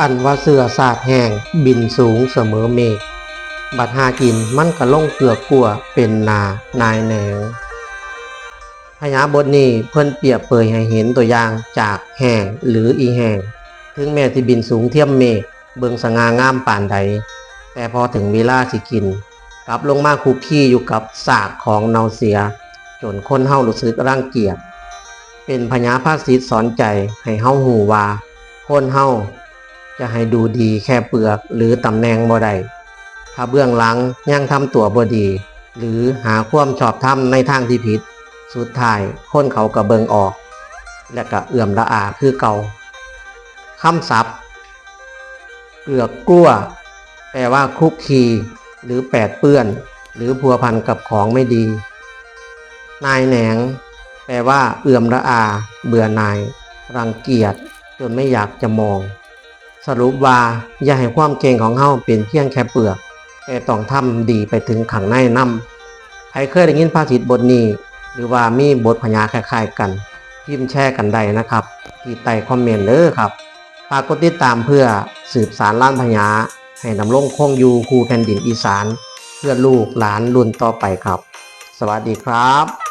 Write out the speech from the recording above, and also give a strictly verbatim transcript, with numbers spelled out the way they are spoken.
อันว่าเสื้อสาดแห้งบินสูงเสมอเมฆ บัดหากินมันก็ลงเกือกกลัวเป็นหน้านายแหนง พญาบทนี้เพิ่นเปรียบเปรยให้เห็นตัวอย่างจากแห้งหรืออีแห้ง ถึงแม้สิบินสูงเทียมเมฆ เบิ่งสง่างามปานใด แต่พอถึงเวลาสิกิน กลับลงมาคุกคีอยู่กับซากของเน่าเสีย จนคนเฮารู้สึกรังเกียจ เป็นพญาภาษิตสอนใจให้เฮาฮู้ว่า คนเฮาจะให้ดูดีแค่เปลือกหรือตำแหน่งบ่ได้ ถ้าเบื้องหลังยังทำตัวบ่ดี หรือหาความชอบธรรมในทางที่ผิด สุดท้ายคนเขาก็เบิ่งออก และก็เอือมระอาคือเก่า คำศัพท์ เกือกกลัว แปลว่าคลุกคลีหรือแปดเปื้อน หรือพัวพันกับของไม่ดี นายแหนง แปลว่าเอือมระอา เบื่อหน่าย รังเกียจ จนไม่อยากจะมอง สรุปว่าอย่าให้ความเก่งของเฮาเป็นเพียงแค่เปลือก แต่ต้องทำดีไปถึงข้างในนำ ใครเคยได้ยินภาษิตบทนี้ หรือว่ามีบทพญาคล้ายๆกัน พิมพ์แชร์กันได้นะครับ ที่ใต้คอมเมนต์เด้อครับ ฝากกดติดตามเพื่อสืบสานล้านพญา ให้ดำรงคงอยู่คู่แผ่นดินอีสาน เพื่อลูกหลานรุ่นต่อไปครับ สวัสดีครับ